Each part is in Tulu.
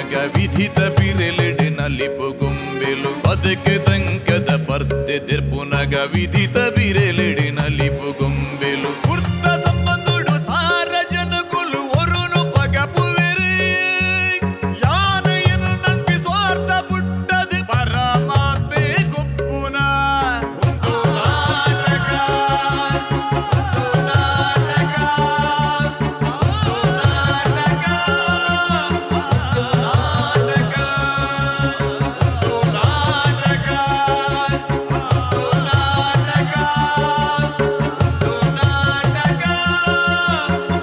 ದೆರ್ಪುನಗ ವಿಧಿತ ಬಿರೆಲೆಡೆ ನಲಿಪು ಗೊಂಬೆಲು ಬದುಕು ದಂಕದ ಪರ್ದೆ ದೆರ್ಪುನಗ ವಿಧಿತ ಬಿರೆಲೆಡೆ ನಲಿಪು ಗೊಂಬೆಲು ಕುರ್ತ ಸಂಬಂಧುಡು ಸಾರ ಜನಕುಲು ಒರುನು ಪಗಪುವೆರು ಯಾನ ಎನ್ನಂಪಿ ಸ್ವಾರ್ಥ ಪುಟ್ಟದು ಪರಮಾತ್ಮೆ ಗೊಪ್ಪುನ ಒಂದು ನಾಟಕ ಒಂದು ನಾಟಕ ಒಂದು ನಾಟಕ ಒಂದು ನಾಟಕ ಒಂದು ನಾಟಕ ಒಂದು ನಾಟಕ ಒಂದು ನಾಟಕ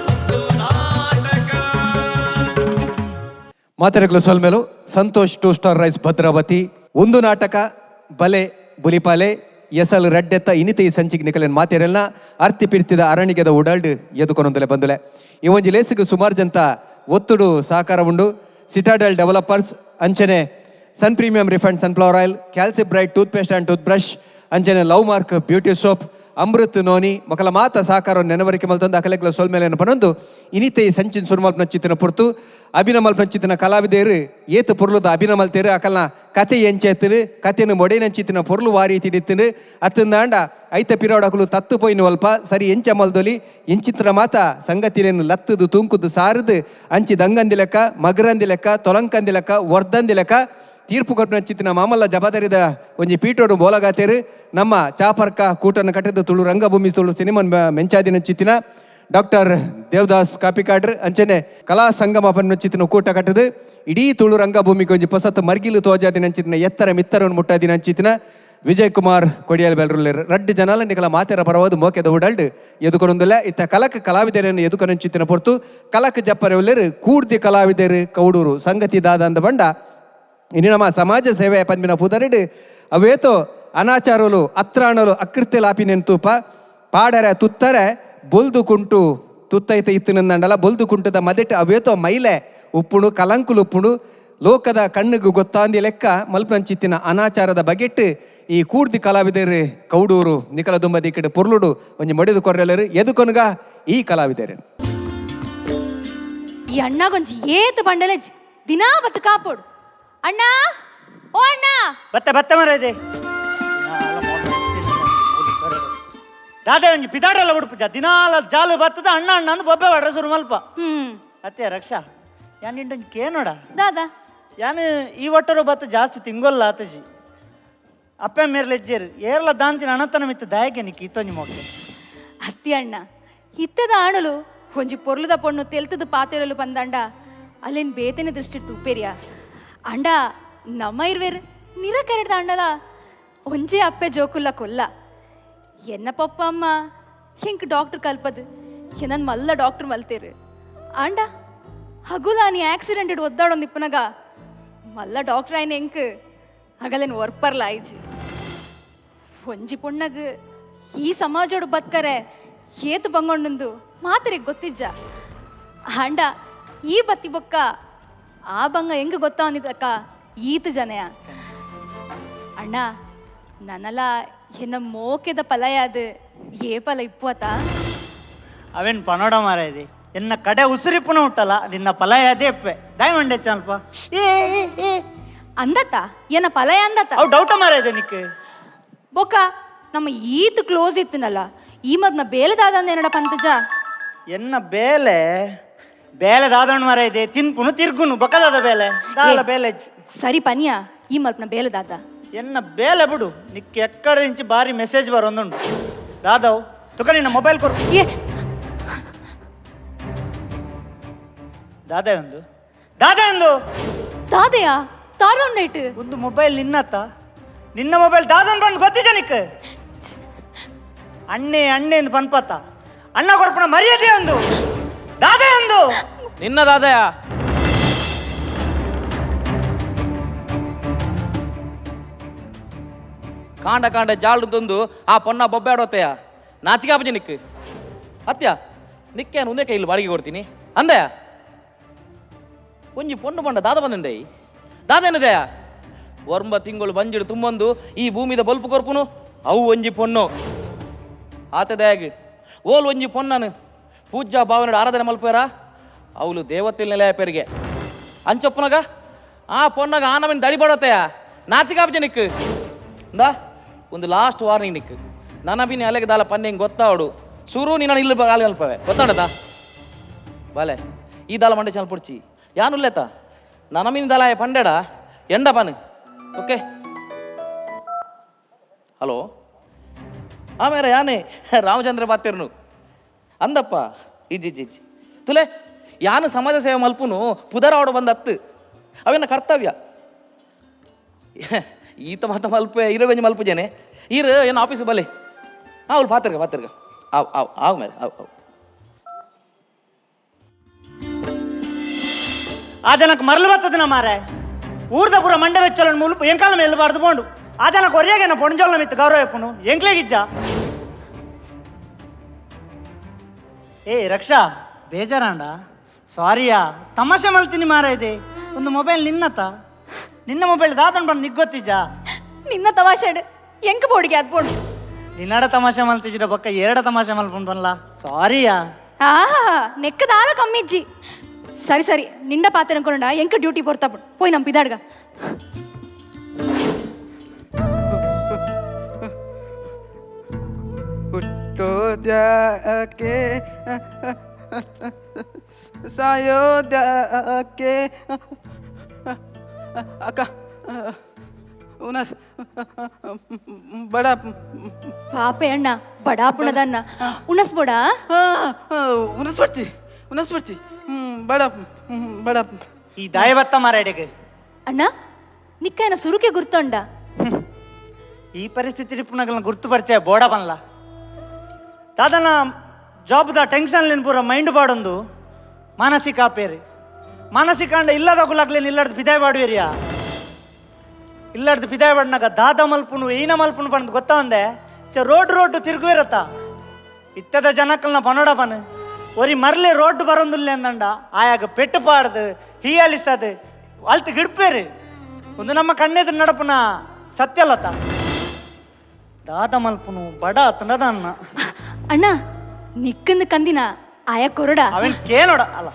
ಒಂದು ನಾಟಕ. ಮಾತೆರೆಗ್ಲು ಸೊಲ್ಮೆಲು Santosh two star rice Bhadravati ಒಂದು ನಾಟಕ ಬಲೆ ಬುಲಿಪಾಲೆ ಎಸಲ್ ರಡ್ಡೆತ್ತ ಇನಿತ ಈ ಸಂಚಿಗೆ ನಿಕಲೆನ್ ಮಾತೆರೆಲ್ಲ ಅರ್ತಿ ಪಿರ್ತಿದ ಅರಣಿಗೆದ ಉಡಲ್ಡ್ ಎದುಕೊನೊಂದುಲೆ ಬಂದುಲೆ. ಈ ಒಂಜಿ ಲೇಸಿಗೆ ಸುಮಾರು ಜಂತ ಒತ್ತುಡು ಸಹಕಾರ ಉಂಡು. ಸಿಟಾಡೆಲ್ ಡೆವಲಪರ್ಸ್ ಅಂಚನೆ Sun Premium refined sunflower oil, Calci Bright toothpaste and tooth brush, ಅಂಚನೆ Love Mark beauty soap, Amrit noni ಮೊಕಲ ಮಾತ ಸಹಕಾರ ನೆನವರಿಕೆ ಮಲ್ತೊಂದು ಅಕಲೆಗ್ಲ ಸೊಲ್ಮೇಲೆ ಪನೊಂದು ಇನಿತೆ ಈ ಸಂಚಿನ ಸುರುಮಲ್ಪನ ಚಿತ್ತಿನ ಪುರ್ತು ಅಭಿನಮಲ್ಪನ ಚಿತ್ತಿನ ಕಲಾವಿದೇರು ಏತು ಪೊರ್ಲುದ ಅಭಿನಮಲ್ತೇರು ಅಕಲ್ನ ಕತೆ ಎಂಚೆತ್ತನು ಕತೆನು ಮೊಡೇನಂಚಿತ್ತಿನ ಪೊರ್ಲು ವಾರಿ ತಿಡಿತ್ತನು ಅತ್ತಂದಾಂಡ ಐತ ಪಿರೋಡಕಲು ತತ್ತು ಪೋಯಿನ ಒಲ್ಪ ಸರಿ ಎಂಚ ಮಲ್ದೊಲಿ ಎಂಚಿತ್ರ ಮಾತ ಸಂಗತಿಲೇನು ಲತ್ತದು ತೂಂಕುದು ಸಾರದು ಅಂಚಿ ದಂಗಂದಿ ಲೆಕ್ಕ ಮಗರಂದಿ ಲೆಕ್ಕ ತೊಲಂಕಂದಿ ಲೆಕ್ಕ ವರ್ದಂದಿ ಲೆಕ್ಕ ತೀರ್ಪು ಕೊಟ್ಟಿನ ಚಿತ್ತಿನ ಮಾಮಲ್ಲ ಜಬಾದರಿದ ಒಂಜಿ ಪೀಠೋಡು ಬೋಲಗಾತೇರು ನಮ್ಮ ಚಾಪರ್ಕ ಕೂಟನ ಕಟ್ಟದ ತುಳು ರಂಗಭೂಮಿ ತುಳು ಸಿನಿಮಾ ಮೆಂಚಾದಿನ ಚಿತ್ತಿನ ಡಾಕ್ಟರ್ ದೇವದಾಸ್ ಕಾಪಿಕಾಡ್ರ್ ಅಂಚನೆ ಕಲಾ ಸಂಗಮ ಪನ್ನ ಚಿತ್ತಿನ ಕೂಟ ಕಟ್ಟದು ಇಡೀ ತುಳು ರಂಗಭೂಮಿಗೆ ಒಂಜಿ ಪೊಸತ್ತು ಮರ್ಗಿಲು ತೋಜಾದಿನ ಅಂಚಿತ್ತಿನ ಎತ್ತರ ಮಿತ್ತರನ್ನು ಮುಟ್ಟಾದಿನ ಅಂಚಿತ್ತಿನ ವಿಜಯ್ ಕುಮಾರ್ ಕೊಡಿಯಲ್ ಬೆಲ್ರುಲ್ಲೇರ್ ರಡ್ಡು ಜನಲ ನಿಕಲ ಮಾತೆರ ಪರವಾದ ಮೋಕೆದ ಉಡಲ್ಡ್ ಎದುಕೊನೊಂದುಲ್ಲ. ಇತ್ತ ಕಲಕ್ ಕಲಾವಿದರನ್ನು ಎದುಕೊನಂಚಿತ್ತಿನ ಪೊರ್ತು ಕಲಕ್ ಜಪ್ಪರೆ ಉಲ್ಲೇರು ಕೂಡ್ದಿ ಕಲಾವಿದರು ಕೌಡೂರು ಸಂಗತಿ ದಾದ ಅಂದ ಬಂಡ ಇನ್ನು ನಮ್ಮ ಸಮಾಜ ಸೇವೆ ಪನ್ಪಿನ ಪುದರಿಡ್ ಅವೇತೋ ಅನಾಚಾರಲು ಅತ್ರಾಣಲು ಅಕೃತ್ಯಲಾಪಿನೆನ್ ತೂಪ ಪಾಡರೆ ತುತ್ತರೆ ಬೊಲ್ದು ಕುಂಟು ತುತ್ತೈತ ಇತ್ತಿನಂದಂಡಲ ಬೊಲ್ದು ಕುಂಟದ ಮದೆಟ್ ಅವೇತೋ ಮೈಲೆ ಉಪ್ಪುಣು ಕಲಂಕುಲು ಉಪ್ಪುಣು ಲೋಕದ ಕಣ್ಣಿಗೆ ಗೊತ್ತಾಂದಿ ಲೆಕ್ಕ ಮಲ್ಪಂಚಿತ್ತಿನ ಅನಾಚಾರದ ಬಗೆಟ್ ಈ ಕೂಡ್ದಿ ಕಲಾವಿದರು ಕೌಡೂರು ನಿಕಲ ದುಂಬದಿ ಕಡೆ ಪೊರ್ಲುಡು ಒಂಜಿ ಮಡಿದು ಕೊರ್ರೆಲರು ಎದುಕೊನುಗ ಈ ಕಲಾವಿದರು. ಈ ಅಣ್ಣಗೊಂಜಿ ಏತ್ ಬಂಡಲೆಜ್ ದಿನಾ ಬತ್ತು ಕಾಪೋಡು. ಅಣ್ಣ, ಓ ಅಣ್ಣ. ಬತ್ತೆ ಬತ್ತೆ ಮರ ಇದೆ. ದಾದ ಒಂಜಿ ಪಿದಾಡಲ್ಲ ಉಡುಪುಜ ದಿನಾಲ ಜಾಲು ಬತ್ತದ ಅಣ್ಣ ಅಣ್ಣ ಅಂದ್ ಬೊಬ್ಬೆ ವಾಡ್ರೆ ಸುರು ಮಲ್ಪ. ಅತ್ತೆ ರಕ್ಷಾ, ಯಾನ್ ನಿಂಡೊಂಜಿ ಕೇನೋಡ? ದಾದಾ? ಯಾನ್ ಈ ಒಟ್ಟರು ಬತ್ತ ಜಾಸ್ತಿ ತಿಂಗೊಲ್ಲ ಆತಜಿ. ಅಪ್ಪೆ ಮೇರ್ಲೆ ಎಜ್ಜೇರು ಏರ್ಲ ದಾಂತಿನ ಅಣತನ ಮಿತ್ತು ದಾಯಕೆ ನಿಕ್ಕಿ ಇತ್ತೊಂಜಿ ಮೊಕ್ಕೆ? ಅತ್ತಿ ಅಣ್ಣ, ಇತ್ತದ ಆಣಲು ಒಂಜಿ ಪೊರ್ಲುದ ಪೊಣ್ಣು ತೆಲ್ತದ ಪಾತೆರಲು ಬಂದಂಡ ಅಲ್ಲೇನ್ ಬೇತನೆ ದೃಷ್ಟಿ ತೂಪೇರಿಯಾ ಅಂಡ. ನಮ್ಮ ಇರ್ವೇರು ನಿರಕರಡ್ದ ಅಣ್ಣಲ ಒಂಜೇ ಅಪ್ಪೆ ಜೋಕುಲ್ಲ ಕೊಲ್ಲ. ಎನ್ನ ಪಪ್ಪ ಅಮ್ಮ ಹೆಂಕ್ ಡಾಕ್ಟರ್ ಕಲ್ಪದು ಏನನ್ ಮಲ್ಲ ಡಾಕ್ಟರ್ ಮಲ್ತೇರು. ಆಂಡ ಹಗುಲ ನೀ ಆಕ್ಸಿಡೆಂಟ್ ಒದ್ದಾಡೊಂದು ಇಪ್ಪನಗ ಮಲ್ಲ ಡಾಕ್ಟರ್ ಆಯ್ನ ಎಂಕ್ ಅಗಲೇನು ಒರ್ಪರ್ಲ ಆಯ್ಜಿ. ಒಂಜಿ ಪೊಣ್ಣಗ್ ಈ ಸಮಾಜೋಡು ಬತ್ಕರೆ ಏತು ಬಂಗೊಂಡಂದು ಮಾತರಿಗೆ ಗೊತ್ತಿಜ್ಜ. ಆಂಡ ಈ ಬತ್ತಿ ಬೊಕ್ಕ ಆ ಬಂಗ ಹೆಂಗ್ ಗೊತ್ತಾವನಿದ್ದಕ್ಕ ಈತ ಜನಯ. ಅಣ್ಣ, ನನ್ನಲ ಎನ್ನ ಮೋಕೆದ ಪಲಯಾದ ಏ ಪಲ ಇಪ್ಪುವತ? ಅವೇನ್ ಪನೋಡ ಮಾರ ಇದೆ. ಎನ್ನ ಕಡೆ ಉಸಿರಿಪ್ಪನ ಹುಟ್ಟಲ್ಲ ನಿನ್ನ ಫಲ ಅದೇ ಅಪ್ಪೆ ಡೈಮಂಡ್ ಹೆಚ್ಚಲ್ಪ ಏ ಏ, ಏ. ಅಂದತ್ತ ಎನ್ನ ಪಲಯ ಅಂದತ್ತ? ಅವು ಡೌಟ ಮಾರ ಇದೆ ನಿಕ್. ಬೊಕ್ಕ ನಮ್ಮ ಈತ ಕ್ಲೋಸ್ ಇತ್ತನಲ್ಲ, ಈ ಮದ್ನ ಬೇಲದಾದ ಏನಡ ಪಂತಜ? ಎನ್ನ ಬೇಲೆ ಬೇಲೆ ದಾದಣ್ಣ ಮಾರ ಇದೆ, ತಿನ್ಪುನು ತಿರ್ಗುನು ಬೊಕ್ಕದಾದ ಬೇಲೆ ದಾಲ ಬೇಲೆ. ಸರಿ ಪನಿಯ, ಈ ಮಲ್ಪನ ಬೇಲದಾದ? ಎನ್ನ ಬೇಲೆ ಬಿಡು, ನಿಕ್ ಎಕ್ಕಡ ಇಂಚಿ ಬಾರಿ ಮೆಸೇಜ್ ಬರೋಂದುಂಡು. ದಾದವ್ ತುಕ ನಿನ್ನ ಮೊಬೈಲ್ ಕೊರು. ಏ. ದಾದ ಒಂದು ದಾದ ಒಂದು. ದಾದೆಯಾ ತಾಡೊಂಡೈಟ್. ಒಂದು ಮೊಬೈಲ್ ನಿನ್ನತ್ತ? ನಿನ್ನ ಮೊಬೈಲ್ ದಾದನ್ ಬಂದು ಗೊತ್ತಿಜ ನಿಕ್? ಅಣ್ಣೆ ಅಣ್ಣೆ ಎಂದು ಪನ್ಪತ್ತ ಅಣ್ಣ ಕೊರ್ಪಣ ಮರ್ಯಾದೆ ಒಂದು ದಾದ ಒಂದು. ನಿನ್ನ ದಾದಯ. ಕಾಂಡ ಕಾಂಡ ಜಾಲ್ಡು ತಂದು ಆ ಪೊನ್ನ ಬೊಬ್ಬೆ ಆಡೋತೆಯ ನಾಚಿಕೆ ಆಪಜಿ ನಿಕ್? ಅತ್ಯ ನಿಕ್ಕೆ ಒಂದೇ ಕೈಲಿ ಬಾಡಿಗೆ ಕೊಡ್ತೀನಿ ಅಂದಯ. ಒಂಜಿ ಪೊಣ್ಣು ಪಂಡ ದಾದ ಬಂದಿಂದೆ ದಾದೇನದೆಯ ಒರ್ಂಬ ತಿಂಗಳು ಬಂಜಿಡು ತುಂಬೊಂದು ಈ ಭೂಮಿದ ಬಲ್ಪು ಕೊರ್ಪುನು ಅವು ಒಂಜಿ ಪೊಣ್ಣು ಆತದಯಾಗ ಓಲ್ ಒಂಜಿ ಪೊನ್ನನು ಪೂಜ್ಯ ಭಾವನಡು ಆರಾಧನೆ ಮಲ್ಪೇರ ಅವಳು ದೇವತೆಲ್ ನೆಲೆಯ ಪೆರಿಗೆ ಅಂಚೊಪ್ಪನಗ. ಆ ಪೊನ್ನಾಗ ಆನಮಿನ ದಡಿ ಬಡೋತೆಯ ನಾಚಿಕಾಪಜೆ ನಿಕ್ಕು ಇಂದಾ ಒಂದು ಲಾಸ್ಟ್ ವಾರ್ನಿಂಗ್ ನಿಕ್ಕು ನನ್ನ ಬಿನಿ ಅಲೆಗೆ ದಾಲ ಪನ್ನೆ ಹಿಂಗೆ ಗೊತ್ತಾವಡು ಸುರು ನೀನು ಇಲ್ಲಿ ಗಾಲಿ ಅಲ್ಪವೆ ಗೊತ್ತಾಡದ ಬಾಲೆ ಈ ದಾಲ ಮಂಡೆ ಚಾನಲ್ ಪುಡ್ಚಿ ಯಾನುಲ್ಲೇತ ನನ್ನ ಮೀನು ದಾಲ ಪಂಡೆಡ ಎಂಡ ಪಾನು ಓಕೆ ಹಲೋ ಆಮೇಲೆ ಯಾನೆ ರಾಮಚಂದ್ರ ಬಾತಿರ್ನು ಅಂದಪ್ಪ ಇಜ್ಜಿ ಇಜ್ಜಿ ಇಜ್ಜಿ ತುಲೆ ಯಾನು ಸಮಾಜ ಸೇವೆ ಮಲ್ಪುನು ಪುದರ ಆಡ ಬಂದ ಅತ್ತು ಅವೇನ ಕರ್ತವ್ಯ ಈತ ಮಾತ ಮಲ್ಪೆ ಇರೋ ಮಲ್ಪು ಜನೆ ಈರು ಏನು ಆಫೀಸ್ ಬಲೆ ಅವಳು ಪಾತಿರ್ಗ ಪಾತಿರ್ಗ ಆವ್ ಆವ್ ಆವ್ ಮೇಲೆ ಆವ್ ಆವ್. ಆ ಜನಕ್ಕೆ ಮರಳು ಬರ್ತದ ಮಾರೆ ಊರ್ದ ಪೂರ ಮಂಡೆ ವೆಚ್ಚಲ ಮುಲ್ಪ ಎಂಕಾಲ ಮೇಲೆ ಬಾರ್ದು ಬೋಂಡು. ಆ ಜನಕ್ಕೆ ಒರಿಯಾಗೇನ ಪೊಣಜೋಲ ಮಿತ್ತು ಗೌರವ ಪುನು ಎಂಕ್ಲೇಗಿಜ್ಜ. ಏ ರಕ್ಷಾ ಬೇಜಾರಾಂಡ ಸಾರಿಯಾ ತಮಾಷೆ ಮಲ್ತೀನಿ ಮಾರ ಇದೆ. ಒಂದು ಮೊಬೈಲ್ ನಿನ್ನತ ನಿನ್ನ ಮೊಬೈಲ್ ದಾದನ್ ಬಂದು ನಿಗ್ಗೊತ್ತಿಜ್ಜಾ. ನಿನ್ನ ತಮಾಷೆ ಎಂಕ ಬೋಡಿಗೆ ಅದ್ ಬೋಡು. ನಿನ್ನಡ ತಮಾಷೆ ಮಲ್ತಿಜ್ಜಿಡ ಬೊಕ್ಕ ಎರಡ ತಮಾಷೆ ಮಲ್ಪುಂಡು ಬನ್ಲ ಸಾರಿಯಾ. ಆಹಾ ನೆಕ್ಕದಾಲ ಕಮ್ಮಿಜ್ಜಿ. ಸರಿ ಸರಿ ನಿಂಡ ಪಾತ್ರ ಅನ್ಕೊಂಡ ಎಂಕ ಡ್ಯೂಟಿ ಪೋರ್ತಾ ಪೋಯ್ ನಮ್ಮ ಪಿದಾಡ್ಗ. ಹುಟ್ಟೋದ್ಯಾಕೆ ಸಾಯೋದ್ಯಾಕೆ ಅಕ್ಕ ಉನಸ್ ಬಡ ಪಾಪೆ ಅಣ್ಣ ಬಡಾಪುಣದನ್ನ ಉಣಸ್ಬೋಡ. ಉನಸ್ ಬರ್ತಿ ಉನಸ್ ಬರ್ತಿ ಬಡ ಬಡ. ಈ ದಾಯ ಬತ್ತ ಮಾರ ಎಡೆಗೆ. ಅಣ್ಣ ನಿಕ್ಕನ ಸುರುಕೆ ಗುರ್ತೊಂಡ. ಈ ಪರಿಸ್ಥಿತಿ ಪುನಗಲ್ನ ಗುರ್ತು ಪರಿಚಯ ಬೋಡ ಬನ್ಲ. ದಾದನ ಜಾಬ್ದ ಟೆನ್ಷನ್ ಪೂರ ಮೈಂಡ್ ಬಾಡೊಂದು ಮಾನಸಿಕ ಆಪೇರಿ ಮಾನಸಿಕ ಅಂಡ ಇಲ್ಲದ ಗುಲಾಗ್ಲೇನು ಇಲ್ಲಡ್ದು ಬಿದಾಯ ಬಾಡುವೇರಿಯಾ. ಇಲ್ಲಡ್ದು ಬಿದಾಯ ಬಾಡ್ನಾಗ ದಾದ ಮಲ್ಪುನು ಈನ ಮಲ್ಪುನು ಬಂದು ಗೊತ್ತಾ ಒಂದೆ ಚ ರೋಡ್ ರೋಡ್ ತಿರುಗುವಿರತ್ತ ಇತ್ತದ ಜನಕ್ಕಲ್ನ ಪನೋಡ ಪನ್ ಒರಿ ಮರ್ಲೆ ರೋಡ್ ಬರೋದಿಲ್ಲ ಅಂದಂಡ ಆಯಾಗ ಪೆಟ್ಟು ಪಾಡ್ದು ಹೀಯಾಳಿಸದು ಅಲ್ತು ಗಿಡ್ಪೇರಿ ಒಂದು ನಮ್ಮ ಕಣ್ಣೆದು ನಡಪುನ ಸತ್ಯಲತ ದಾದ ಮಲ್ಪುನು ಬಡ ಅತ್ತನದ ಅನ್ನ. ಅಣ್ಣ ನಿಕ್ಕಂದು ಕಂದಿನ ಆಯ ಕೊರಡ. ಅವನ್ ಕೇಳೋಡ ಅಲ್ಲ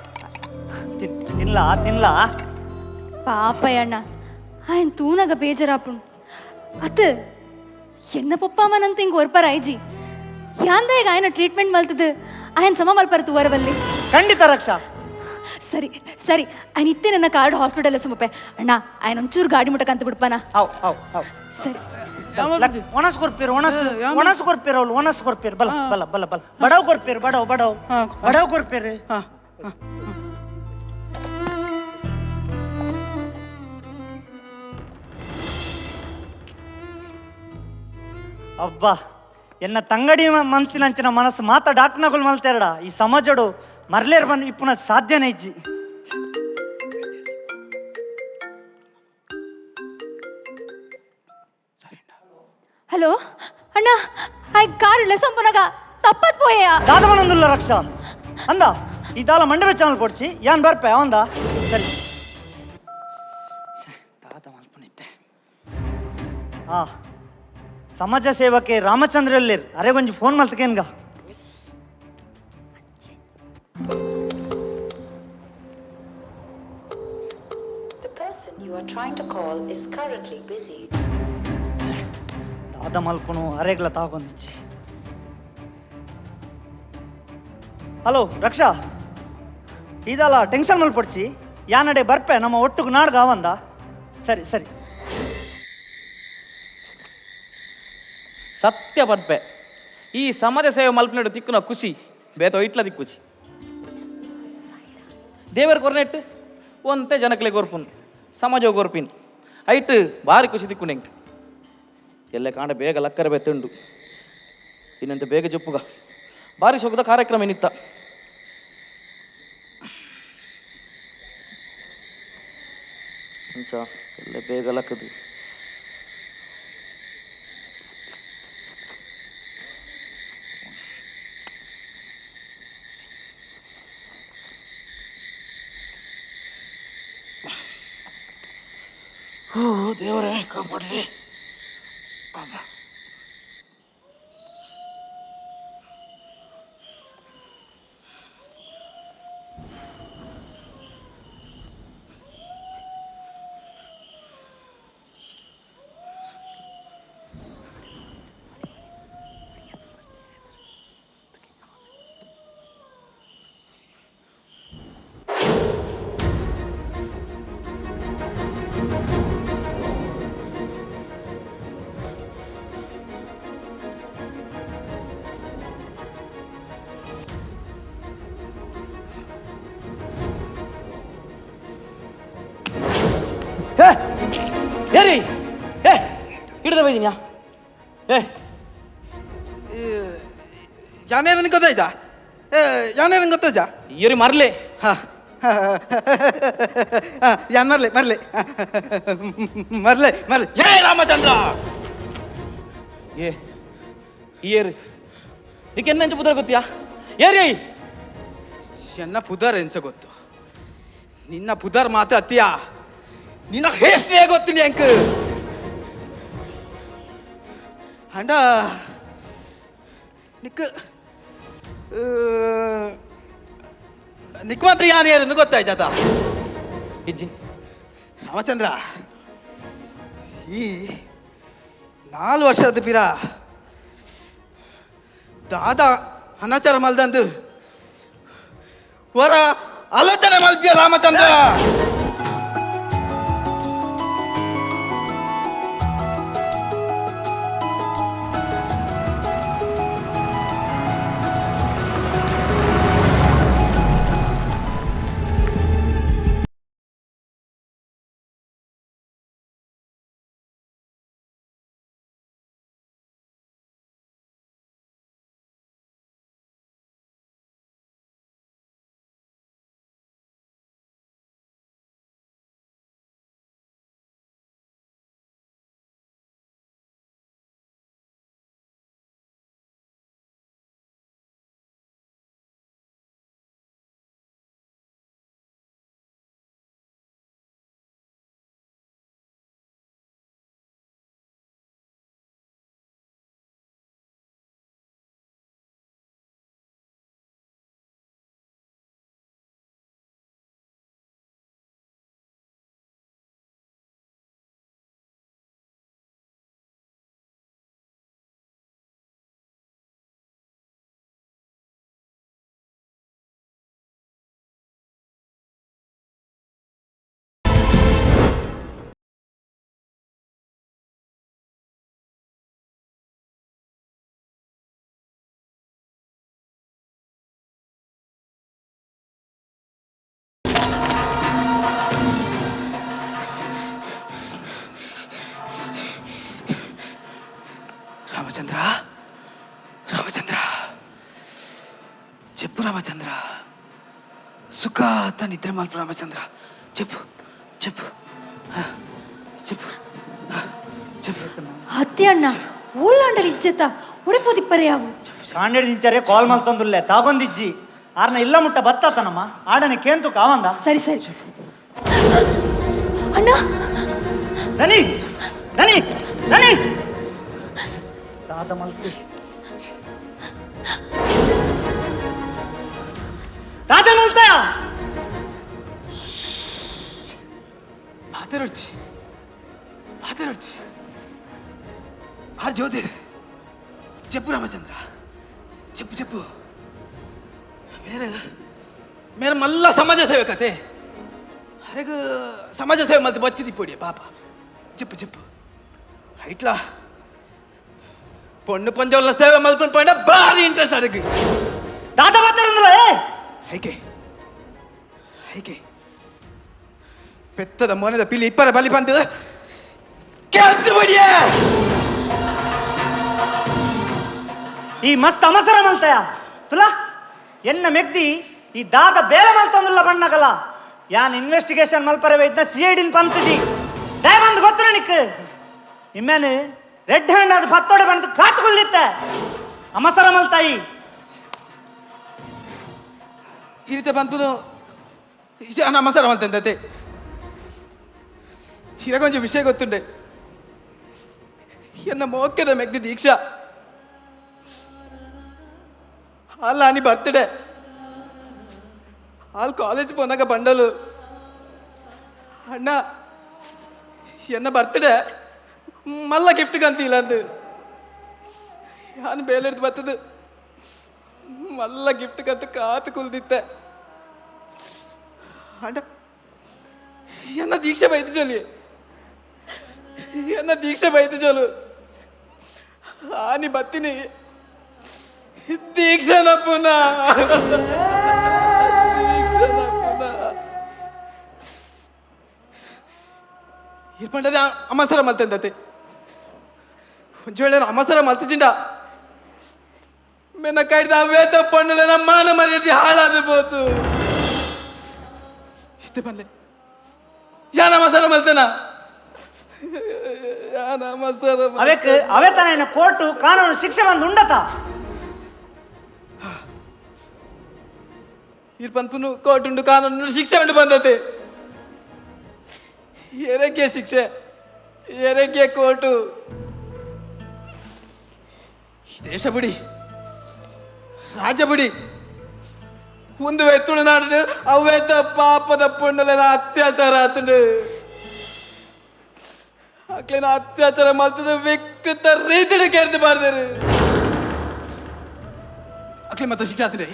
ತಿನ್ಲಾ ತಿನ್ಲಾ. ಪಾಪಯ್ಯ ಅಣ್ಣ ಆಯನ್ ತೂನಾಗ ಬೇಜಾರಾಪುಣ್ ಅತ್ ಎನ್ನ ಪೊಪ್ಪ ಅಮ್ಮನಂತ ಹಿಂಗೆ ಒರ್ಪರ ಐಜಿ ಯಾಂದಾಗ ಆಯನ ಟ್ರೀಟ್ಮೆಂಟ್ ಮಲ್ತದ ಆಯನ್ ಸಮ ಮಲ್ಪರ ತೂವರವಲ್ಲಿ. ಖಂಡಿತ ರಕ್ಷಾ. ಸರಿ ಸರಿ ಆಯ್ನ ಇತ್ತೆ ನನ್ನ ಕಾರ್ಡ್ ಹಾಸ್ಪಿಟಲ್ ಸಮಪೆ ಅಣ್ಣ ಆಯನ ಒಂಚೂರು ಗಾಡಿ ಮುಟಕಂತ ಬಿಡ್ಪನ. ಅವ್ ಅವ್ ಅವ್. ಸರಿ. ಒಣಸ್ ಕೊರ್ಪೀರ್ ಒಣಸ್ ಒಣಸ್ ಕೊರ್ಪೀರ್ ಅವಳು ಒಣಸ್ ಕೊರ್ಪೀರ್ ಬಲ ಬಲ ಬಲ ಬಲ ಬಡವ್ ಕೊರ್ಪೀರ್ ಬಡವ್ ಬಡವ್ ಬಡವ್ ಕೊರ್ಪೀರ್. ಅಬ್ಬಾ ಎನ್ನ ತಂಗಡಿ ಮನ್ಸಿನಂಚಿನ ಮನಸ್ಸು ಮಾತ ಡಾಕ್ನಗಳು ಮಲ್ತೇರಡ ಈ ಸಮಾಜಡು ಮರ್ಲೇರ್ ಬನ್ ಇಪ್ಪುನ ಸಾಧ್ಯನೇ ಇಜ್ಜಿ. ಹಲೋ ಅಣ್ಣ ಆಯ್ ಕಾರು ಲೆಸಂಪನಗ ತಪ್ಪತ್ ಪೋಯಾ. ದಾದಮನಂದುಲ್ಲ ರಕ್ಷಾ ಅಂದ ಈ ದಾಲ ಮಂಡಪೆ ಚಾನಲ್ ಪೊಡ್ಚಿ ಯಾನ್ ಬರ್ಪೆ ಅವಂದ ಸರಿ ದಾದ ಮಲ್ಪನಿತ್ತೆ. ಆ ಸಮಾಜ ಸೇವಕೆ ರಾಮಚಂದ್ರ ಅಲ್ಲಿರ್ ಅರೆ ಕೊಂಚ phone ಮಲ್ತಕೇನ್ಗ. The person you are trying to call is currently busy. ದಾದ ಮಲ್ಪನು ಅರೆಗ್ಲ ತಾಗೊಂದಿಚ್ಚಿ. ಹಲೋ ರಕ್ಷಾ ಇದಲ್ಲ ಟೆನ್ಷನ್ ಮಲ್ಪೊಡ್ಚಿ ಯಾನಡೆ ಬರ್ಪೆ ನಮ್ಮ ಒಟ್ಟುಗು ನಾಡ್ಗ ಅವಂದ ಸರಿ ಸರಿ. ಸತ್ಯ ಪನ್ಪೆ ಈ ಸಮಾಜ ಸೇವೆ ಮಲ್ಪನೆಡು ತಿಕ್ಕುನ ಖುಷಿ ಬೇತ ಇಟ್ಲ ದಿಕ್ಕುಚಿ ದೇವರ ಕೊರ್ನೆಟ್ ಒಂತೆ ಜನಕ್ಲೆ ಕೊರ್ಪುನ್ ಸಮಾಜ ಕೊರ್ಪಿನ್ ಐಟ್ ಭಾರಿ ಖುಷಿ ತಿಕ್ಕು ನೆಂಕ್ ಎಲ್ಲ ಕಾಂಡ ಬೇಗ ಲಕ್ಕರ ಬೆತ್ತುಂಡು ಇನ್ನಂತೆ ಬೇಗ ಜೊಪ್ಪುಗ ಭಾರಿ ಸೊಗದ ಕಾರ್ಯಕ್ರಮ ಏನಿತ್ತ. ಅಂಚ ಎಲ್ಲ ಬೇಗ ಲಕ್ಕದು. ಓ ದೇವರೇ ಕಾಪಾಡಲಿ. ಏರಿ ಏ ಹಿಡ್ದ ಬೈದಿನ್ಯಾ ಏ ಯಾನೇನ ಗೊತ್ತಾಯ್ತಾ? ಯಾನೇನ ಗೊತ್ತಾಯ್ತಾ? ಏರಿ ಮರ್ಲೆ. ಹಾ, ಯಾನ್ ಮರ್ಲೆ ಮರ್ಲೆ ಮರ್ಲೆ ಮರ್ಲೆ. ಏ ರಾಮಚಂದ್ರ, ಏ ಏರು ನಿಕ್ಕೆ ಎಂಚ ಪುದರ್ ಗೊತ್ತಿಯಾ? ಏರಿ ಎನ್ನ ಪುದರ್ ಎಂಚ ಗೊತ್ತು? ನಿನ್ನ ಪುದರ್ ಮಾತ್ರ ಅತ್ತಿಯ, ನಿನ್ನ ಹೆಸ್ರೇ ಗೊತ್ತಿಲ್ಲ ಎಂಕ್. ಅಂಡ ನಿಕ್ ನಿಕ್ ಮಾತ್ರ ಯಾರು ಯಾರು ಗೊತ್ತಾಯ್ತಾತ? ಇಜ್ಜಿ. ರಾಮಚಂದ್ರ, ಈ 4 ವರ್ಷದ ಪಿರ ದಾದಾ ಅನಾಚಾರ ಮಲ್ದಂದು ವರ ಆಲೋಚನೆ ಮಲ್ಪಿಯ ರಾಮಚಂದ್ರ. ರಾಮಚಂದ್ರ, ರಾಮಚಂದ್ರ చెప్పు ರಾಮಚಂದ್ರ, ಸುಖ ನಿದ್ರೆ ಮಲ್ಪ ರಾಮಚಂದ್ರ, చెప్పು చెప్పು చెప్పು చెప్పು. ಅತ್ತೆ ಅಣ್ಣ ಓಲಾಂಡಲ್ ಇಜ್ಜತ್ತ ಉಡುಪು ಯಾವು ಕಾಂಡೆಡ್ ದಿಂಚಾರೆ ಕಾಲ್ ಮಲ್ತೊಂದುಲ್ಲೆ ತಾಗೊಂದಿಜ್ಜಿ ಆರ್ನ ಇಲ್ಲ ಮುಟ್ಟ ಬತ್ತಾತನಮ್ಮ ಆಡನೆ ಕೇಂತು ಕಾವಂದ. ಸರಿ ಸರಿ ಅಣ್ಣ. ದನಿ ದನಿ ದನಿ ದಾದ ಮಲ್ತಿ ದಾದ ಮಲ್ತ ಪಾತೆರೊಡ್ಚಿ ಪಾತೆರೊಡ್ಚಿ ಆ ಜ್ಯೋತಿರ್ చెప్పు ರಾಮಚಂದ್ರ, చెప్పು చెప్పು. ಮೇರೆ ಮೇರೆ ಮಲ್ಲ ಸಮಾಜ ಸೇವೆ ಕತೆ ಅರೆಗ ಸಮಾಜ ಸೇವೆ ಮಲ್ತು ಬಚ್ಚಿದಿಪ್ಪೊಡಿ ಪಾಪ. చెప్పು చెప్పು. ಐಟ್ಲಾ ಪೊಣ್ಣು ಪಂಜೋಲ್ನ ಸೇವೆ ಮಲ್ಪನ್ ಪಂಡ ಭಾರಿ ಇಂಟ್ರೆಸ್ಟ್ ಅದಕ್ಕೆ. ದಾದ ಮಾತಾಡಂದ್ರ ಏ ಐಕೆ ಐಕೆ ಪೆತ್ತದ ಮೋನದ ಪಿಲಿ ಇಪ್ಪರ ಬಲಿ ಬಂದು ಕೇಳ್ತಿರ್ ಬಡಿಯೇ. ಈ ಮಸ್ತ್ ಅವಸರ ಮಲ್ತಯ ತುಲಾ ಎನ್ನ ಮೆಗ್ದಿ ಈ ದಾದ ಬೇಲೆ ಮಲ್ತೊಂದುಲ್ಲ ಬಣ್ಣಗಲ ಯಾನ್ ಇನ್ವೆಸ್ಟಿಗೇಷನ್ ಮಲ್ಪರವೇ ಇದ್ನ ಸಿ I ಡಿನ್ ಪಂತಜಿ ದಯಬಂದು ಗೊತ್ತು ನಿಕ್ ಇಮ್ಮೇನು ರೆಡ್ ಹ್ಯಾಂಡ್ ಅದು ಪತ್ತೋಡೆ ಬಂದು ಕಾತುಕೊಳ್ಳಿತ್ತೆ ಅಮಸರ ಮಲ್ತಾಯಿ. ಈ ರೀತಿ ಬಂತು ನಮಸ್ಕಾರ ಮಲ್ತಂತೆ ಹಿರಗೊಂಜಿ ವಿಷಯ ಗೊತ್ತುಂಡೆ. ಎನ್ನ ಮೋಕ್ಯದ ಮೆಗ್ದಿ ದೀಕ್ಷಾ ಅಲ್ಲ అని ಬರ್ತಡೆ ಅಲ್ಲಿ ಕಾಲೇಜ್ ಪೋನಾಗ ಬಂಡಲು ಅಣ್ಣ ಎನ್ನ ಬರ್ತಡೆ ಮಲ್ಲ ಗಿಫ್ಟ್ ಕಂತಿಲ್ಲ ಅಂದು ಯಾನು ಬೇಲೆಡ್ದು ಬರ್ತದ ಮಲ್ಲ ಗಿಫ್ಟ್ ಕಂತ ಕಾತು ಕುಲ್ದಿತ್ತೆ. ಅಣ್ಣ ಎನ್ನ ದೀಕ್ಷೆ ಬೈದು ಚೊಲಿ ಎನ್ನ ದೀಕ್ಷೆ ಬೈದು ಚೊಲು ಆನಿ ಬತ್ತೀನಿ ದೀಕ್ಷನ ಪುನಃ ದೀಕ್ಷನ ಪುನಃ. ಇರ್ಪಂಡರೆ ಅಮಸರ ಮಲ್ತೆಂದತೆ ಒಂಜಿ ವೇಳೆ ಅಮಸರ ಮಲ್ತಿಜಿಂಡ ಮೆನ್ನ ಕೈಡ್ದ ಅವೇತ ಪಣ್ಣುಲೆನ ಮಾನ ಮರ್ಯಾದೆ ಹಾಳಾದ ಪೋತು. ಇತ್ತೆ ಪನ್ಲೆ ಯಾನ ಮಸಾಲ ಮಲ್ತೆನ ಯಾನ ಮಸಾಲ. ಅವೆಕ್ ಅವೆತನ ಕೋರ್ಟು ಕಾನೂನು ಶಿಕ್ಷೆ ಬಂದು ಉಂಡತ. ಇರ್ಪನ್ಪುನು ಕೋರ್ಟ್ ಉಂಡು ಕಾನೂನು ಶಿಕ್ಷೆ ಉಂಡು ಬಂದತೆ. ಏರಕ್ಕೆ ಶಿಕ್ಷೆ ಏರಕ್ಕೆ ಕೋರ್ಟು. ಈ ದೇಶ ಬಿಡಿ ರಾಜ್ಯ ಬಿಡಿ ಒಂದು ತುಳುನಾಡು ಅವೇತ ಪಾಪದ ಪೊಣ್ಣುಲೆನ ಅತ್ಯಾಚಾರ ಆತುಂಡು. ಅಕ್ಲೆನ ಅತ್ಯಾಚಾರ ಮಲ್ತದ ವಿಕೃತ ರೀತಿಡು ಕೇಳ್ದು ಬಾರ್ದರು. ಅಕ್ಲೆ ಮತ್ತೆ ಶಿಕ್ಷೆ ಆತನೆ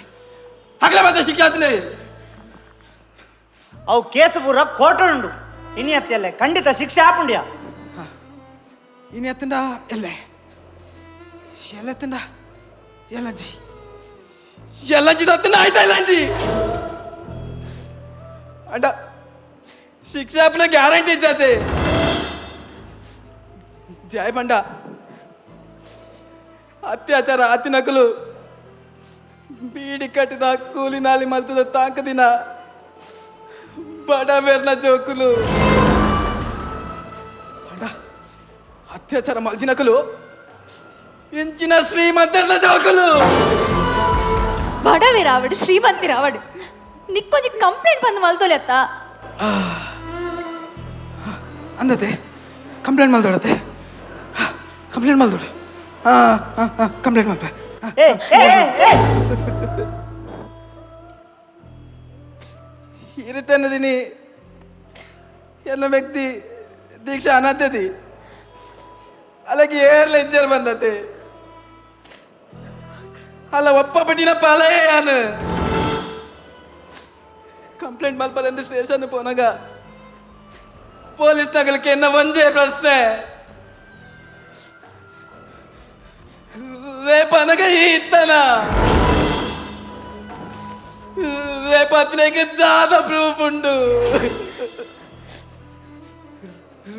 ಅಕ್ಲೆ ಮತ್ತೆ ಶಿಕ್ಷೆ ಆತನೆ. ಅವು ಕೇಸು ಪೂರ ಕೋರ್ಟ್ ಉಂಡು ಇನಿ ಅತ್ತಿಯಲ್ಲೇ ಖಂಡಿತ ಶಿಕ್ಷೆ ಆಪುಂಡ್ಯಾ. ಇನಿ ಅತ್ತಂಡ ಎಲ್ಲೆ ಎಲ್ಲತ್ತಂಡ ಎಲ್ಲಂಜಿ ಎಲ್ಲಂಜಿ ದತ್ತಂಡ ಆಯ್ತಾ ಎಲ್ಲಂಜಿ ಅಂಡ ಶಿಕ್ಷೆ ಅಪ್ಪನ ಗ್ಯಾರಂಟಿ ಇದ್ದಾತೆ. ಜಯ ಬಂಡ ಅತ್ಯಾಚಾರ ಅತಿ ನಕಲು ಬೀಡಿ ಕಟ್ಟಿದ ಕೂಲಿ ನಾಲಿ ಮಲ್ತದ ತಾಂಕದಿನ ಬಡವೇರ್ನ ಜೋಕುಲು ಅಂಡ ಅತ್ಯಾಚಾರ ಮಲ್ಜಿನಕಲು ಇಂಚಿನ ಶ್ರೀಮಂತರ್ನ ಜೋಕುಲು. ಬಡವೆ ರಾವಡು ಶ್ರೀಮಂತಿ ರಾವಡು ನಿಕ್ಕೊಂಜಿ ಕಂಪ್ಲೇಂಟ್ ಬಂದು ಮಲ್ತೋಲೆತ್ತ. ಅಂದತೆ ಕಂಪ್ಲೇಂಟ್ ಮಲ್ದೋಡತ್ತೆ ಕಂಪ್ಲೇಂಟ್ ಮಲ್ದೋಡು. ಹಾಂ ಹಾಂ ಹಾಂ ಕಂಪ್ಲೇಂಟ್ ಮಲ್ಪ. ಏ ಏ ಏ, ಏ ಇರುತ್ತನ್ನದಿನಿ ಎಲ್ಲ ವ್ಯಕ್ತಿ ದೀಕ್ಷಾ ಅನಾಥದಿ ಅಲ್ಲಗೆ ಏರ್ಲ ಇಜ್ಜರ್ ಬಂದತೆ ಅಲ್ಲ ಒಪ್ಪ ಬಿಟ್ಟಿನ ಪಲಯೇ ಯಾನು ಕಂಪ್ಲೇಂಟ್ ಮಲ್ಪಲೆಂದು ಸ್ಟೇಷನ್ ಪೋನಾಗ ಪೊಲೀಸ್ ನಗಲಿಕ್ಕೆ ಎನ್ನ ಒಂಜೇ ಪ್ರಶ್ನೆ ರೇಪ್ ಅನಗ ಇತ್ತನ ರೇಪ್ ಅತನಿಗೆ ದಾದ ಪ್ರೂಫ್ ಉಂಡು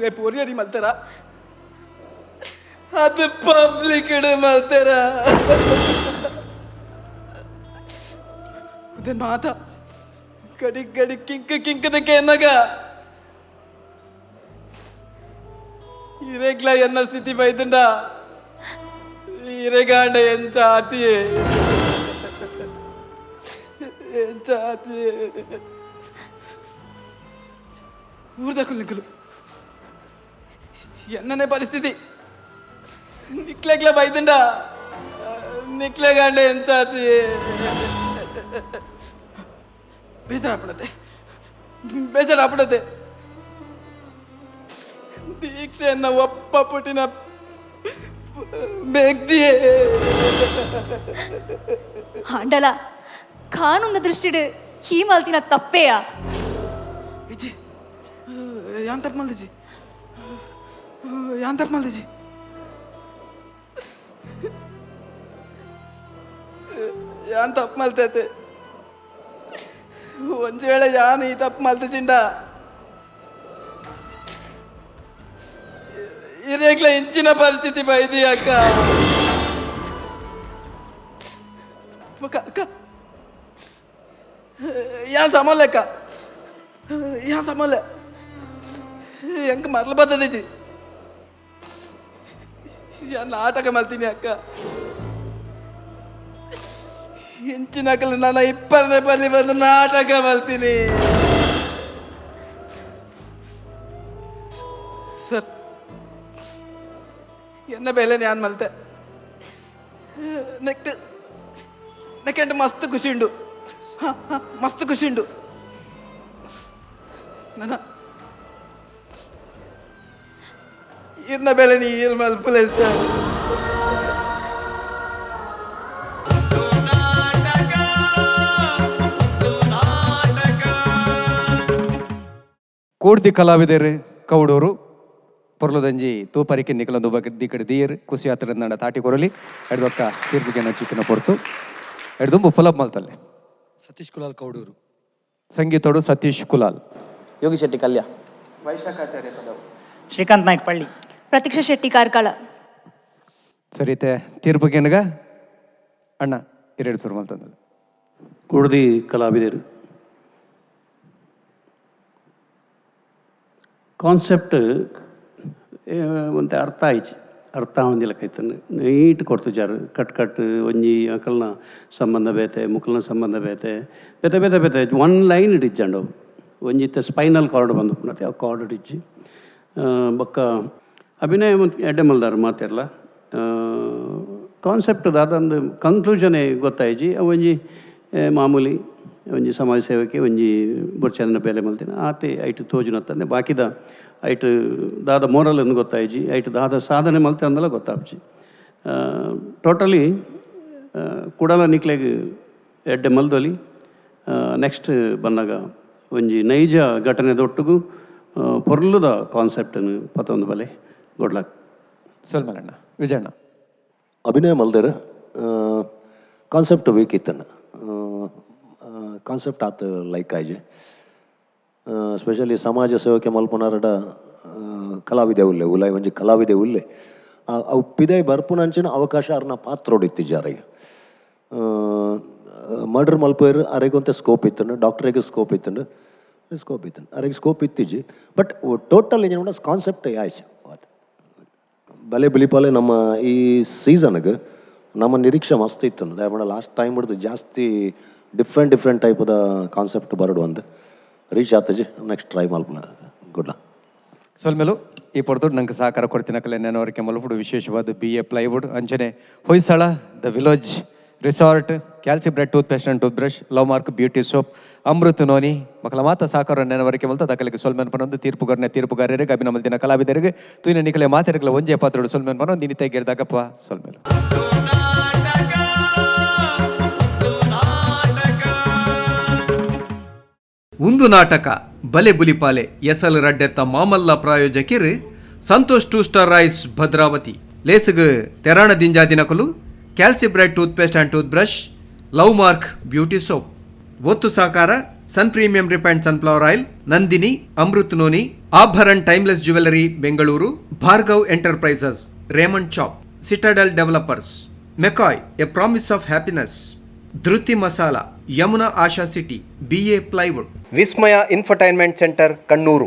ರೇಪ್ ಒರಿಯರಿ ಮಲ್ತಾರ ಅದು ಪಬ್ಲಿಕ್ ಇಡು ಮಲ್ತಾರ ಅದೇ ಮಾತ ಗಡಿ ಗಡಿ ಕಿಂಕ ಕಿಂಕದಕ್ಕೆ ಎನ್ನಗ ಇರೆಗ್ಲ ಎನ್ನ ಸ್ಥಿತಿ ಬೈದುಂಡ ಇರೆಗಾಂಡ ಎಂಚ ಆತಿಯೇ ಎಂಚ ಆತಿಯೇ ಊರ್ದಕ್ಕಲು ನಿಕ್ಕಲು ಎನ್ನನೇ ಪರಿಸ್ಥಿತಿ ನಿಕ್ಲೆಗ್ಲ ಬೈದುಂಡ ನಿಕ್ಲೆಗಾಂಡ ಎಂಚ ಆತಿಯೇ ಬೇಜಾರಾಗ್ಬಿಡತ್ತೆ ಬೇಜಾರಾಗ್ಬಿಡತ್ತೆ. ದೀಕ್ಷೆಯನ್ನ ಒಪ್ಪ ಪುಟ್ಟಿನ ವ್ಯಕ್ತಿಯೇ ಆಂಡಲ ಕಾನೂನ ದೃಷ್ಟಿಡ್ ಈ ಮಲ್ತಿನ ತಪ್ಪೇಯಾ. ಇಜ್ಜಿ ಯಾನ್ ತಪ್ಪು ಮಲ್ದಿಜಿ ಯಾನ್ ತಪ್ಪು ಮಲ್ದಿಜಿ ಯಾನ್ ತಪ್ಪು ಮಲ್ತೈತೆ. ಒಂಜಿ ವೇಳೆ ಯಾನ್ ಈ ತಪ್ಪು ಮಲ್ತಿಜಿಂಡ ಇರೇಗ್ಲ ಇಂಚಿನ ಪರಿಸ್ಥಿತಿ ಬೈದಿ ಅಕ್ಕ. ಅಕ್ಕ ಅಕ್ಕ ಯಾನ್ ಸಮಲ್ಲ ಅಕ್ಕ ಯಾನ್ ಸಮಲ್ಲ ಎಂಕ್ ಮರಲ ಬತ್ತದಿಜಿ ಯಾನ್ ನಾಟಕ ಮಲ್ತೀನಿ ಅಕ್ಕ. ಇಂಚಿನಕಲು ನನ್ನ ಇಪ್ಪರನೇ ಬಲ್ಲಿ ಬಂದು ನಾಟಕ ಮಲ್ತೀನಿ ಸರ್. ಎನ್ನ ಬೆಲೆ ഞാൻ ಮಲ್ತೆ ನೆಕ್ಟ್ ನೆಕ್ಕೆಂಟ್ ಮಸ್ತ್ ಖುಷಿ ಉಂಡು. ಹ, ಹ, ಮಸ್ತ್ ಖುಷಿ ಉಂಡು. ನನ್ನ ಇರ್ನ ಬೆಲೆ ನೀ ಈರ್ ಮಲ್ಪುಲೆ ಸರ್. ಕೂಡ್ದಿ ಕಲಾವಿದರು ಕೌಡೂರು ಪೊರ್ಲುದಂಜಿ ತೂಪರಿಕೆ ನಿಕಲೊಂದು ದಿಕ್ಕಡೆ ದೀಯರ್ ಖುಷಿ ಆತರಂದ ತಾಟಿ ಕೊರಲಿ ಎಡ್ದೊಕ್ಕ ತೀರ್ಪಿಗೆ ಚಿಕ್ಕನ ಪೊರ್ತು ಎಡ್ದುಂಬು ಫುಲಬ್ ಮಲ್ತಲ್ಲೆ. ಸತೀಶ್ ಕುಲಾಲ್ ಕೌಡೂರು. ಸಂಗೀತೋಡು ಸತೀಶ್ ಕುಲಾಲ್. ಯೋಗಿ ಶೆಟ್ಟಿ ಕಲ್ಯ. ವೈಶಾಖಾಚಾರ್ಯ ಪದವು. ಶ್ರೀಕಾಂತ್ ನಾಯ್ಕ್ ಪಳ್ಳಿ. ಪ್ರತೀಕ್ಷಾ ಶೆಟ್ಟಿ ಕಾರ್ಕಳ. ಸರಿತೆ ತೀರ್ಪುಗೇನಗ ಅಣ್ಣ ಎರಡು ಸುರು ಮಲ್ತಂದಲ್ಲ. ಕುಡ್ದಿ ಕಲಾವಿದರು ಕಾನ್ಸೆಪ್ಟ್ ಒಂತೆ ಅರ್ಥ ಆಯ್ಚಿ, ಅರ್ಥ ಆವಂದಿಲ್ಲ ಕೈತನ್ ನೀಟ್ ಕೊಡ್ತುಜಾರು. ಕಟ್ ಕಟ್ ಒಂಜಿ ಅಕಲ್ನ ಸಂಬಂಧ ಬೇತೆ, ಮುಕಲ್ನ ಸಂಬಂಧ ಬೇತೆ ಬೇತೆ ಬೇತೆ ಬೇತೆ. ಒನ್ ಲೈನ್ ಇಡಿಜ್ಜಂಡು ಅವು ಒಂಜಿತ್ತೆ ಸ್ಪೈನಲ್ ಕಾರ್ಡ್ ಬಂದು ಪುನತೆ ಅವು ಕಾರ್ಡ್ ಇಡಿಜ್ಜಿ. ಬೊಕ್ಕ ಅಭಿನಯ ಎಡ್ಡೆ ಮಲ್ದಾರ್ ಮಾತೆರ್ಲ. ಕಾನ್ಸೆಪ್ಟ್ ದಾದಂದು ಕಂಕ್ಲೂಷನೇ ಗೊತ್ತಾಯ್ಜಿ. ಅವು ಒಂಜಿ ಮಾಮೂಲಿ ಒಂಜಿ ಸಮಾಜ ಸೇವಕೆ ಒಂಜಿ ಬೊರ್ಚಂದಿನ ಬೇಲೆ ಮಲ್ತಿನ ಆತೆ ಐಟ್ ತೋಜುನತ್ತಂದೆ ಬಾಕಿದ ಐಟ್ ದಾದ ಮೋರಲ್ ಎಂದು ಗೊತ್ತಾಯ್ಜಿ. ಐಟ್ ದಾದ ಸಾಧನೆ ಮಲ್ತೆ ಅಂದಲ ಗೊತ್ತಾಪ್ಜಿ. ಟೋಟಲಿ ಕುಡಲ ನಿಕ್ಲೆಗ್ ಎಡ್ಡೆ ಮಲ್ದೊಲಿ. ನೆಕ್ಸ್ಟ್ ಬನ್ನಗ ಒಂಜಿ ನೈಜ ಘಟನೆ ದೊಟ್ಟುಗು ಪೊರ್ಲುದ ಕಾನ್ಸೆಪ್ಟನ್ನು ಪತ್ತೊಂದು ಬಲೆ. Good luck. ಸೊಲ್ಮಲಣ್ಣ. ವಿಜಯಣ್ಣ. ಅಭಿನಯ ಮಲ್ದೇರ್. ಕಾನ್ಸೆಪ್ಟ್ ವೀಕ್ ಇತ್ತಣ್ಣ. ಕಾನ್ಸೆಪ್ಟ್ ಆತ ಲೈಕ್ ಆಯ್ಜೆ. ಸ್ಪೆಷಲಿ ಸಮಾಜ ಸೇವಕೆ ಮಲ್ಪುನಾರಡ ಕಲಾವಿದೆ ಉಲ್ಲೆ, ಉಲಾಯ್ ಒಂಜಿ ಕಲಾವಿದೆ ಉಲ್ಲೆ. ಅವು ಪಿದೈ ಬರ್ಪುನಂಚಿನ ಅವಕಾಶ ಅರ್ನ ಪಾತ್ರೋಡು ಇತ್ತಿಜಾರಿಗೆ. ಮರ್ಡರ್ ಮಲ್ಪೇರು ಅರೆಗೊಂತೆ ಸ್ಕೋಪ್ ಇತ್ತಂಡು, ಡಾಕ್ಟ್ರಿಗೆ ಸ್ಕೋಪ್ ಇತ್ತಂಡು, ಸ್ಕೋಪ್ ಇತ್ತಂಡು ಅರೆಗೆ ಸ್ಕೋಪ್ ಇತ್ತಿಜಿ. ಬಟ್ ಟೋಟಲ್ ಏನ ಕಾನ್ಸೆಪ್ಟ್ ಆಯ್ತು. ಬಲೆ ಬುಲಿಪಾಲೆ ನಮ್ಮ ಈ ಸೀಸನ್ಗೆ ನಮ್ಮ ನಿರೀಕ್ಷೆ ಮಸ್ತ್ ಇತ್ತು. ದಾಯಪಂಡ ಲಾಸ್ಟ್ ಟೈಮ್ ಹಿಡ್ದು ಜಾಸ್ತಿ ಡಿಫ್ರೆಂಟ್ ಡಿಫ್ರೆಂಟ್ ಟೈಪದ ಕಾನ್ಸೆಪ್ಟ್ ಬರಡು ಅಂದ್ ರೀಚ್ ಆತಜಿ. ನೆಕ್ಸ್ಟ್ ಟ್ರೈ ಮಲ್ಪುನ. Good luck. ಸೊಲ್ಮೆಲು. ಈ ಪೊರ್ತುಡು ನಂಗೆ ಸಹಕಾರ ಕೊಡ್ತಿನ ಕಲೆ ನೆನವರಿಕೆ ಮಲ್ಪುಡು ವಿಶೇಷವಾದ ಬಿ ಎ ಪ್ಲೈವುಡ್, ಅಂಚನೆ Hoysala the village resort, ಕ್ಯಾಲ್ಸಿ bread tooth paste and tooth brush, love mark beauty soap, Amrit noni ಮಕ್ಕಳ ಮಾತ ಸಹಕಾರ ನೆನವರಿಕೆ ಮಲ್ತ ದಾಖಲೆಗೆ ಸೊಲ್ಮೆನ್ ಪನೊಂದು ತೀರ್ಪುಗಾರನ ತೀರ್ಪುಗಾರರಿಗೆ, ಅಭಿನಮಲ್ದಿನ ಕಲಾವಿದರಿಗೆ, ತೂಯಿನ ನಿಕಲೆ ಮಾತೆರಗಳ ಒಂಜೇ ಪಾತ್ರಡು ಸೊಲ್ಮೆನ್ ಪನೊಂದು ನಿನಿತೆ ಗೆಡ್ದಾಗಪ್ಪ. ಸೊಲ್ಮೆಲು. ಒಂದು ನಾಟಕ ಬಲೆ ಬುಲಿಪಾಲೆ ಎಸಲ್ ರಡ್ಡೆತ್ತ ಮಾಮಲ್ಲ ಪ್ರಾಯೋಜಕಿರ್ Santosh two star rice Bhadravati, ಲೇಸುಗು ತೆರಾಣ ದಿಂಜಾ ದಿನಕುಲು ಕ್ಯಾಲ್ಸಿ bread tooth paste and tooth brush, love mark beauty soap. ಒತ್ತು ಸಹಕಾರ ಸನ್ premium refined sunflower oil, Nandini, Amrit noni, Abharan timeless jewellery Bengaluru, Bhargav enterprises, Raymond chop, Citadel developers, McCoy A promise of happiness, Dhriti masala, Yamuna Asha city, BA plywood, Vismaya infotainment centre, Kannur.